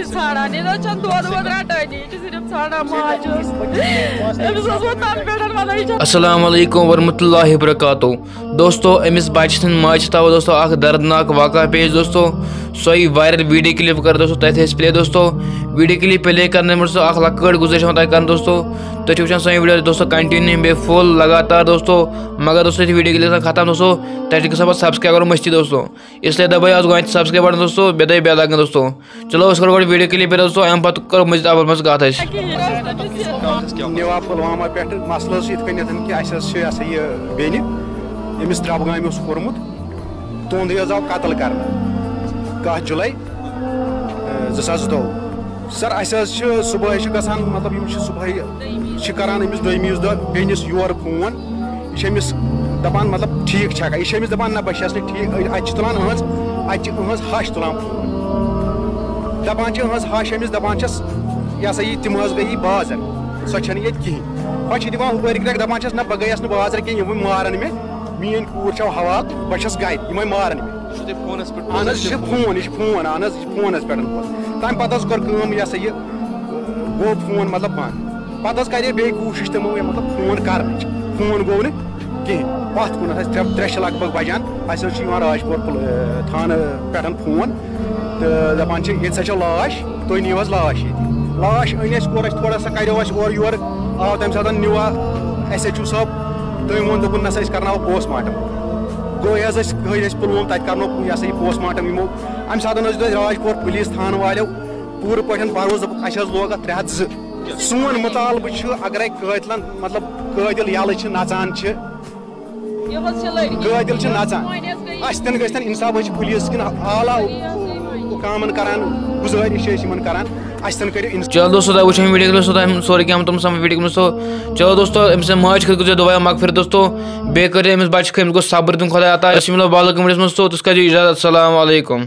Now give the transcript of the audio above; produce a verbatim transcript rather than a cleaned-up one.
ژھانڈان، یہِ نہ حظ چھَنہٕ دۄد وۄد رَٹٲنی، یہِ چھِ صرف ژھانڈان ماجہِ ہُنٛد۔ أمِس اوس وۄنۍ تَنہٕ پٮ۪ٹھ وَنان، یہِ چھَنہٕ اَسَلامُ علیکُم ورحمتہ اللہ وبرکاتہ۔ دوستو، أمِس بَچہِ سٕنٛدِ ماجہِ چھِ تھاوان دوستو اَکھ دردناک واقعہ پیش دوستو۔ سۄے viral video clip کَرٕ دوستو تۄہہِ أسۍ play دوستو۔ Video clip play کَرنہٕ برونٛہہ دوستو اَکھ لۄکٕٹ گُزٲرِش چھَس تۄہہِ کَران دوستو۔ تُہۍ چھِو وٕچھان سٲنۍ video دوستو continue بیٚیہِ full لگاتار دوستو۔ مگر دوستو، یُتھُے video clip گژھان ختم دوستو، تۄہہِ چھِ گژھان پَتہٕ subscribe کَرُن مٔشتٕے دوستو۔ اس لیے دبٲیِو آز گۄڈٕنٮ۪تھ subscribe button دوستو، بیٚیہِ دبٲیِو bell icon دوستو۔ چلو، أسۍ کرو گۄڈٕ video clip play دوستو، اَمہِ پتہٕ کرو مٔزیٖد اَتھ منٛز کَتھ أسۍ۔ نیوا پلوامہ پٮ۪ٹھ مسلہٕ حظ چھُ یِتھ کٔنٮ۪تھ کہِ اَسہِ حظ چھِ، یہِ ہسا یہِ، بیٚنہِ، أمِس درٛبگامہِ اوس کوٚرمُت، تُہُنٛدُے حظ آو قتل کرنہٕ کاہ جُلَے، اَ، زٕ ساس زٕتووُہ۔ سر، اَسہِ حظ چھِ صُبحٲے چھِ گژھان، مطلب، یِم چھِ صُبحٲے چھِ کران أمِس دوٚیمہِ عیٖذ دۄہ بیٚنِس یورٕ فون۔ یہِ چھِ أمِس دَپان، مطلب، ٹھیٖک چھا؟ یہِ چھِ أمِس دَپان، نہ، بہٕ چھَس نہٕ ٹھیٖک۔ اَتہِ چھِ تُلان أہٕنٛز، اَتہِ چھِ أہٕنٛز ہَش تُلان فون۔ دَپان چھِ أہٕنٛز ہَش أمِس، دَپان چھَس، یہِ ہسا یہِ، تِم حظ گٔیی بازر، سۄ چھَنہٕ ییٚتہِ کِہیٖنۍ۔ پَتہٕ چھِ دِوان ہُپٲرۍ کرٛٮ۪کھ، دَپان چھَس، نہ، بہٕ گٔیَس نہٕ بازر کِہیٖنۍ، یِم وٕنۍ مارَن مےٚ، میٛٲنۍ کوٗر چھَو حوالہٕ، بہٕ چھَس گَرِ، یِمَے مارَن مےٚ۔ یہِ چھُ تۄہہِ فونَس پٮ۪ٹھ اہن حظ، یہِ چھُ فون، یہِ چھُ فون، اہن حظ، یہِ چھُ فونَس پٮ۪ٹھ فون۔ تَمہِ پَتہٕ حظ کوٚر کٲم، یہِ ہسا یہِ، گوٚو فون مطلب بنٛد۔ پَتہٕ حظ کَرے بیٚیہِ کوٗشِش تِمو، یہِ مطلب فون کَرنٕچ، فون گوٚو نہٕ کِہیٖنۍ۔ پَتھ کُن حظ ترٛےٚ، ترٛےٚ چھِ لگ بگ بَجان، اَسہِ حظ چھُ یِوان راجپور پُل-، تھانہٕ پٮ۪ٹھ فون، تہٕ دَپان چھِ، ییٚتہِ سا چھو لاش، تُہۍ نِیِو حظ لاش ییٚتہِ۔ لاش أنۍ اَسہِ، کوٚر اَسہِ تھوڑا سا، کَریو اَسہِ اورٕ یورٕ، آو تَمہِ ساتہٕ نیوٗ ایس ایچ او صٲب، تٔمۍ ووٚن، دوٚپُن، نہ سا، أسۍ کَرناوو پوسٹ مارٹم۔ گوٚو یہِ حظ أسۍ، گٔے أسۍ پُلووم، تَتہِ کَرنو یہِ ہسا یہِ پوسٹ مارٹم یِمو۔ اَمہِ ساتہٕ حظ دیُت اَسہِ راجپور پُلیٖس تھانہٕ والیو پوٗرٕ پٲٹھۍ بھروسہٕ، دوٚپُکھ، اَسہِ حظ لوگ اَتھ ترٛےٚ ہَتھ زٕ۔ سون مُطالبہٕ چھُ، اگرے قٲتلَن، مطلب، قٲتِل یَلہٕ چھِ، نَژان چھِ، یہِ حظ چھِ لٔڑکی۔ قٲتِل چھِ نَژان۔ وۄنۍ حظ گٔے اَسہِ تہِ نہٕ گژھِ تَن اِنصاف، أسۍ چھِ پُلیٖس کِنۍ اعلیٰ حُکامَن کَران گُزٲرِش چھِ أسۍ یِمَن کَران، اَسہِ تہِ نہٕ کٔرِو اِنصاف۔ چلو دوستو، تۄہہِ وٕچھو أمۍ video clip دوستو، تۄہہِ سورُے کینٛہہ تِم سَمجھ video clip دوستو۔ چلو دوستو، أمۍ سٕنٛدِ ماجہِ خٲطرٕ کٔرۍزیو دُعا مغفرت دوستو، بیٚیہِ کٔرۍزیو أمِس بَچَس خٲطرٕ، أمِس گوٚژھ صبر دیُن خۄداے عطا۔ أسۍ مِلو باقٕے کُنہِ videoس منٛز دوستو، تُہۍ کٔرۍزیو اِجازت، السلام علیکُم۔